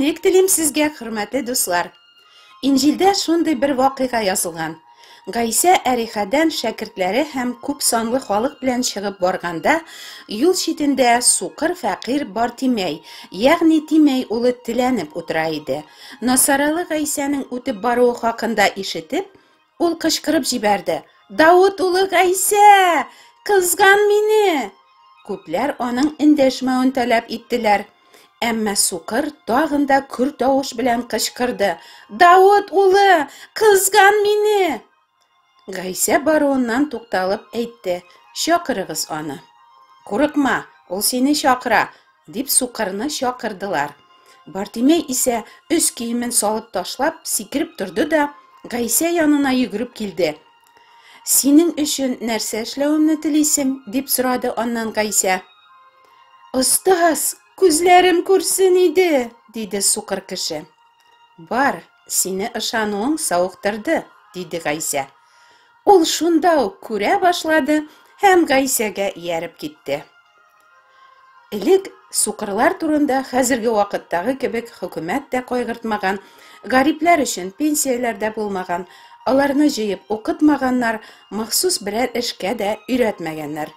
Исәнлек телим сезгә, хөрмәтле дуслар. Инҗилдә шундый бер вакыйга язылган. Гайсә Әрихәдән шәкертләре һәм күп санлы халык белән чыгып барганда, юл читендә сукыр фәкыйрь Бартимәй, ягъни Тимәй улы теләнеп утыра иде. Насаралы Гайсәнең үтеп баруы хакында ишетеп, Ул кычкырып җибәрде. Давыт улы Гайсә, кызган мине! Күпләр аның эндәшмәвен таләп иттеләр. Әмма сукыр тагын да көр тавыш белән кычкырды. Давыт улы, кызган мине! Гайсә баруыннан тукталып әйтте, чакырыгыз аны. Курыкма, ул сине чакыра, Дип сукырны чакырдылар. Бартимәй исә өс киемен салып ташлап, сикереп торды да, Гайсә янына йөгереп килде. Синең өчен нәрсә эшләвемне телисең? дип сорады аннан Гайсә. Остаз, күзләрем күрсен иде, диде сукыр кеше. Бар, сине ышануың савыктырды, диде Гайсә. Ул шунда ук күрә башлады һәм Гайсәгә ияреп китте. Элек сукырлар турында хәзерге вакыттагы кебек хөкүмәт тә кайгыртмаган, гарипләр өчен пенсияләр дә булмаган, аларны җыеп укытмаганнар, махсус берәр эшкә дә өйрәтмәгәннәр.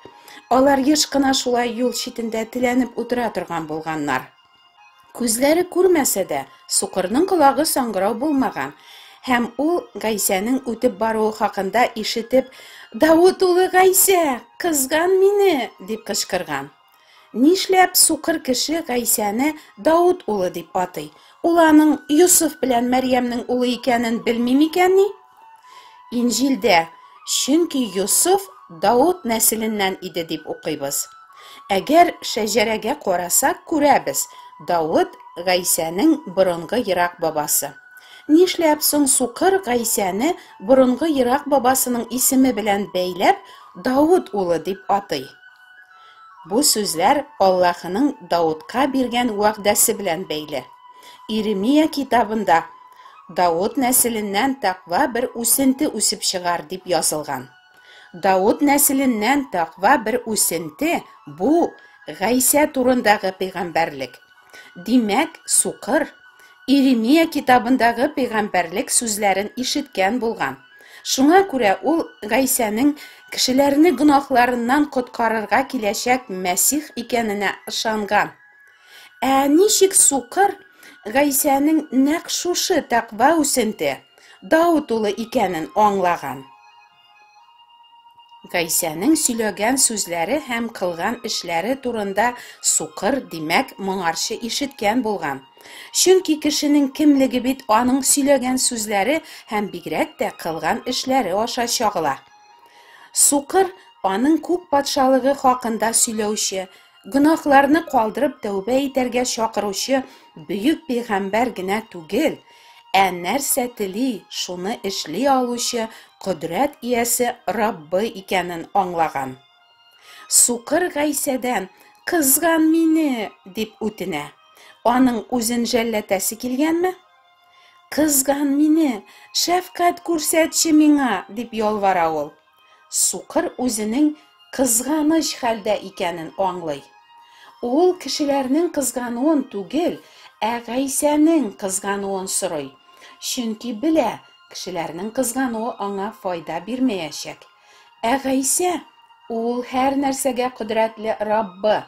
Алар еш кына шулай юл читендә теләнеп утыра торган булганнар. Күзләре күрмәсә дә, сукырның колагы саңгырау булмаган, һәм ул Гайсәнең үтеп баруы хакында ишетеп, Давыт улы Гайсә, кызган мине! дип кычкырган. Нишләп сукыр кеше Гайсәне Давыт улы дип атый? Ул аның Йосыф белән Мәрьямнең улы икәнен белми микәнни? Инҗилдә, чөнки Йосыф Давыт нәселеннән иде дип укыйбыз. Әгәр шәҗәрәгә карасак, күрәбез, Давыт, Гайсәнең борынгы ерак бабасы. Нишләп соң сукыр Гайсәне борынгы ерак бабасының исеме белән бәйләп, Давыт улы дип атый? Бу сүзләр Аллаһының Давытка биргән вәгъдәсе белән бәйле. Иремия китабында, Давыт нәселеннән тәкъва бер үсенте үсеп чыгар, дип язылган. Давыт нәселеннән тәкъва бер үсенте, бу, Гайсә турындагы пәйгамбәрлек. Димәк, сукыр Иремия китабындагы пәйгамбәрлек сүзләрен ишеткән булган. Шуңа күрә ул Гайсәнең кешеләрне гөнаһларыннан коткарырга киләчәк Мәсих икәненә ышанган. Ә ничек сукыр Гайсәнең нәкъ шушы тәкъва үсенте, Давыт улы икәнен аңлаган? Гайсәнең сөйләгән сүзләре һәм кылган эшләре турында сукыр, димәк, моңарчы ишеткән булган. Чөнки кешенең кемлеге бит аның сөйләгән сүзләре һәм бигрәк тә кылган эшләре аша чагыла. Сукыр аның күк патшалыгы хакында сөйләүче, гөнаһларны калдырып тәүбә итәргә чакыручы бөек пәйгамбәр генә түгел, ә нәрсә тели, шуны эшли алучы кодрәт иясе Раббы икәнен аңлаган. Сукыр Гайсәдән, Кызган мине, дип үтенә. Аның үзен жәлләтәсе килгәнме? Кызган мине, шәфкать күрсәтче миңа, дип ялвара ул. Сукыр үзенең кызганыч хәлдә икәнен аңлый. Ул кешеләрнең кызгануын түгел, ә Гайсәнең кызгануын сорый. Чөнки белә, кешеләрнең кызгануы аңа файда бирмәячәк. Ә Гайсә, ул һәр нәрсәгә кодрәтле Раббы.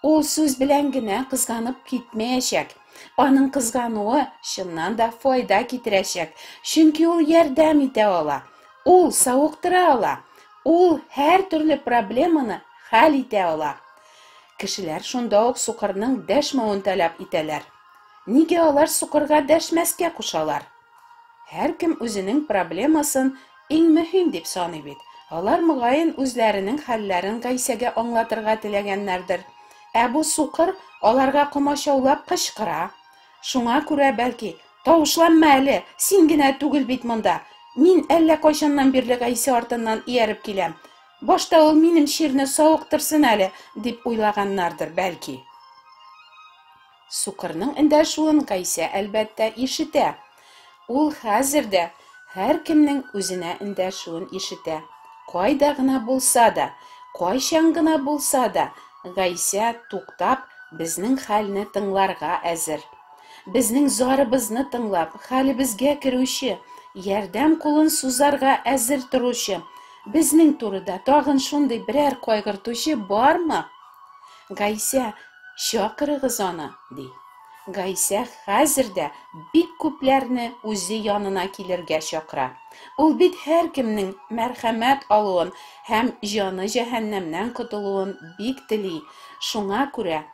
Ул сүз белән генә кызганып китмәячәк. Аның кызгануы чыннан да файда китерәчәк, чөнки ул ярдәм итә ала. Ул савыктыра ала. Ул һәр төрле проблеманы хәл итә ала. Кешеләр шунда ук сукырның дәшмәвен таләп итәләр. Нигә алар сукырга дәшмәскә кушалар? Һәркем үзенең проблемасын иң мөһим дип саный бит. Алар, мөгаен, үзләренең хәлләрен Гайсәгә аңлатырга теләгәннәрдер. Ә бу сукыр аларга комачаулап кычкыра. Шуңа күрә, бәлки, Тавышланма әле, син генә түгел бит монда. Мин әллә кайчаннан бирле Гайсә артыннан ияреп киләм. Башта ул минем чирне савыктырсын әле, дип уйлаганнардыр, бәлки. Сукырның эндәшүен Гайсә, әлбәттә, ишетә. Ул хәзер дә һәркемнең үзенә эндәшүен ишетә. Кайда гына булса да, кайчан гына булса да, Гайсә, туктап, безнең хәлне тыңларга әзер. Безнең зарыбызны тыңлап, хәлебезгә керүче, ярдәм кулын сузарга әзер торучы, безнең турыда тагын шундый берәр кайгыртучы бармы? Гайсә, чакырыгыз аны, ди. Гайсә хәзер дә бик күпләрне үзе янына килергә чакыра. Ул бит һәркемнең мәрхәмәт алуын һәм җаны җәһәннәмнән котылуын бик тели. Шуңа күрә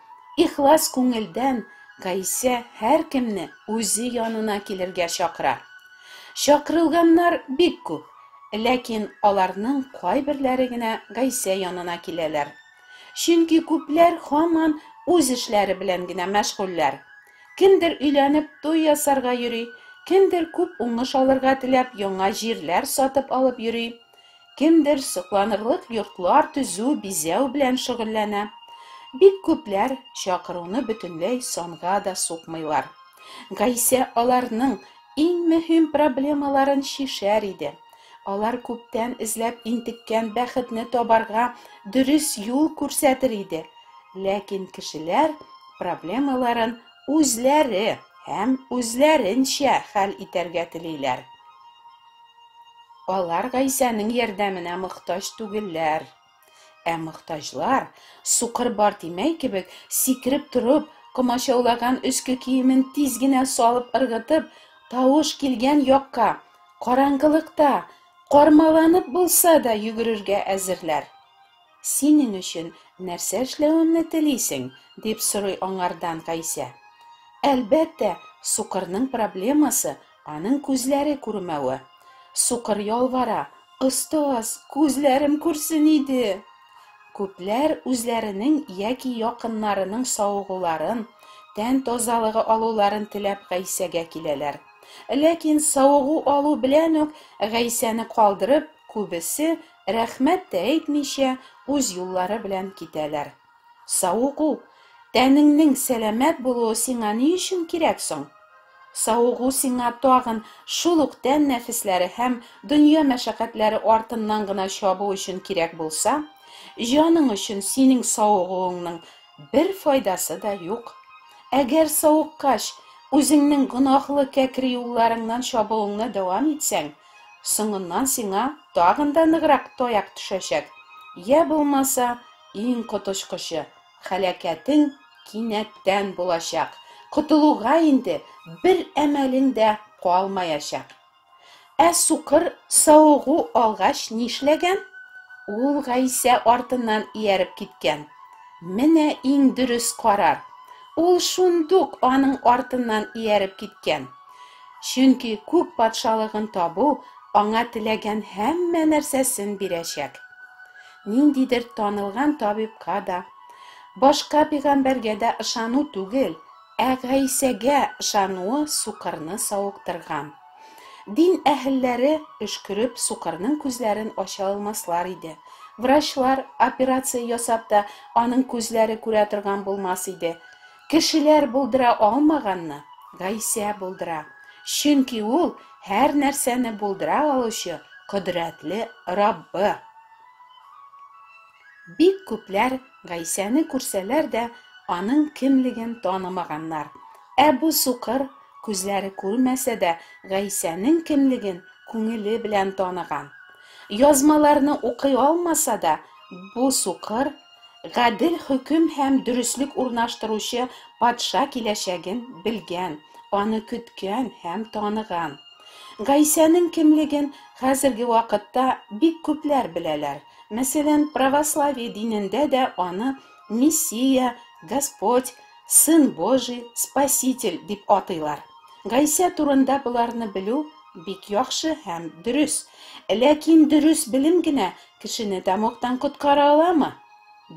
ихлас күңелдән Гайсә һәркемне үзе янына килергә чакыра. Чакырылганнар бик күп, ләкин аларның кайберләре генә Гайсә янына киләләр. Чөнки күпләр һаман үз эшләре белән генә мәшгульләр. Кемдер өйләнеп туй ясарга йөри, кемдер күп уңыш алырга теләп яңа җирләр сатып алып йөри, кемдер сокланырлык йортлар төзү, бизәү белән шөгыльләнә. Бик күпләр чакыруны бөтенләй санга да сукмыйлар. Гайсә аларның иң мөһим проблемаларын чишәр иде. Алар күптән эзләп интеккән бәхетне табарга дөрес юл күрсәтер иде. Ләкин кешеләр проблемаларын үзләре һәм үзләренчә хәл итәргә телиләр. Алар Гайсәнең ярдәменә мохтаҗ түгелләр. Ә мохтаҗлар, сукыр Бартимәй кебек, сикереп торып, комачаулаган өске киемен тиз генә салып ыргытып, тавыш килгән якка, караңгылыкта, кармаланып булса да йөгерергә әзерләр. Синең өчен нәрсә эшләвемне телисең? дип сорый аңардан Гайсә. Әлбәттә, сукырның проблемасы аның күзләре күрмәве. Сукыр ялвара, Остаз, күзләрем күрсен иде! Күпләр үзләренең яки якыннарының савыгуларын, тән тазалыгы алуларын теләп Гайсәгә киләләр. Ләкин савыгу алу белән үк Гайсәне калдырып, күбесе, рәхмәт тә әйтмичә, үз юллары белән китәләр. Савыгу, тәнеңнең сәламәт булуы сиңа ни өчен кирәк соң? Савыгу сиңа тагын шул ук тән нәфесләре һәм дөнья мәшәкатьләре артыннан гына чабу өчен кирәк булса, җаның өчен синең савыгуыңның бер файдасы да юк. Әгәр савыккач, үзеңнең гөнаһлы кәкре юлларыңнан чабуыңны дәвам итсәң, соңыннан сиңа тагын да ныграк таяк төшәчәк, йә булмаса, иң коточкычы, һәлакәтең кинәттән булачак, котылуга инде бер әмәлең дә калмаячак. Ә сукыр савыгу алгач нишләгән? Ул Гайсә артыннан ияреп киткән. Менә иң дөрес карар. Ул шундук аның артыннан ияреп киткән. Чөнки күк патшалыгын табу аңа теләгән һәммә нәрсәсен бирәчәк. Ниндидер танылган табибка да, башка пигамбәргә дә ышану түгел, ә Гайсәгә ышануы сукырны савыктырган. Дин әһелләре өшкереп сукырның күзләрен ача алмаслар иде. Врачлар операция ясап та аның күзләре күрә торган булмас иде. Кешеләр булдыра алмаганны Гайсә булдыра. Чөнки ул һәр нәрсәне булдыра алучы кодрәтле Раббы. Бик күпләр Гайсәне күрсәләр дә, аның кемлеген танымаганнар. Ә бу сукыр, күзләре күрмәсә дә, Гайсәнең кемлеген күңеле белән таныган. Язмаларны укый алмаса да, бу сукыр гадел хөкем һәм дөреслек урнаштыручы патша киләчәген белгән, аны көткән һәм таныган. Гайсәнең кемлеген хәзерге вакытта бик күпләр беләләр. Мәсәлән, православие динендә дә аны Мессия, Господь, Сын Божий, Спаситель дип атыйлар. Гайсә турында боларны белү бик яхшы һәм дөрес. Ләкин дөрес белем генә кешене тәмугтан коткара аламы?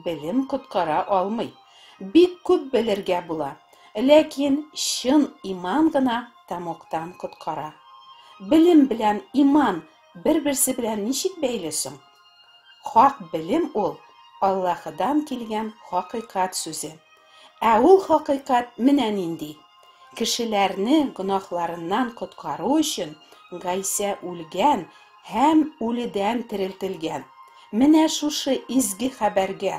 Белем коткара алмый. Бик күп белергә була. Ләкин чын иман гына тәмугтан коткара. Белем белән иман бер-берсе белән ничек бәйле соң? Хак белем ул, Аллаһыдан килгән хакыйкать сүзе. Ә ул хакыйкать менә нинди. Кешеләрне гөнаһларыннан коткару өчен Гайсә үлгән һәм үледән терелтелгән. Менә шушы изге хәбәргә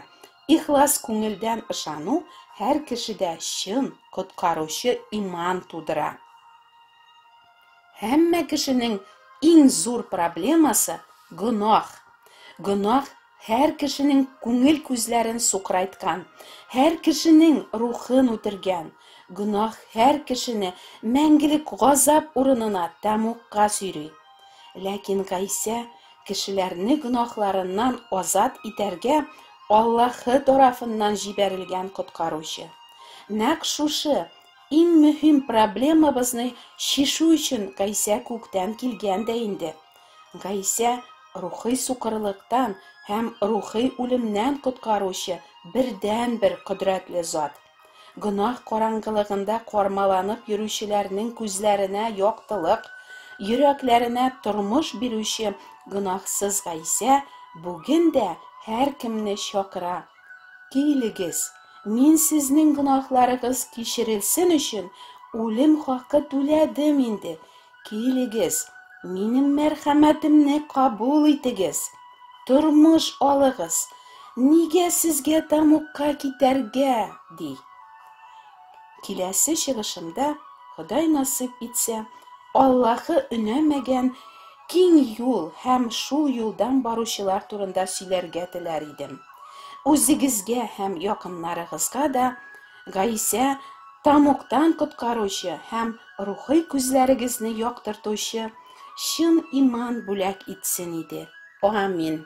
ихлас күңелдән ышану һәр кешедә чын коткаручы иман тудыра. Һәммә кешенең иң зур проблемасы гөнаһ. Гөнаһ һәр кешенең күңел күзләрен сукырайткан, һәр кешенең рухын үтергән. Гөнаһ һәр кешене мәңгелек газап урынына тәмугка сөйри. Ләкин Гайсә кешеләрне гөнаһларыннан азат итәргә Аллаһы тарафыннан җибәрелгән коткаручы. Нәкъ шушы иң мөһим проблемабызны чишү өчен Гайсә күктән килгән дә инде. Гайсә рухи сукырлыктан һәм рухи үлемнән коткаручы бердәнбер кодрәтле зат. Гөнаһ караңгылыгында кармаланып йөрүчеләрнең күзләренә яктылык, йөрәкләренә тормыш бирүче гөнаһсыз Гайсә бүген дә һәркемне чакыра. Килегез, мин сезнең гөнаһларыгыз кичерелсен өчен үлем хакы түләдем инде. Килегез, минем мәрхәмәтемне кабул итегез. Тормыш алыгыз. Нигә сезгә тәмугка китәргә, ди. Киләсе чыгышымда, Ходай насыйп итсә, Аллаһы өнәмәгән киң юл һәм шул юлдан баручылар турында сөйләргә теләр идем. Үзегезгә һәм якыннарыгызга да Гайсә тәмугтан коткаручы һәм рухи күзләрегезне яктыртучы чын иман бүләк итсен иде. Амин.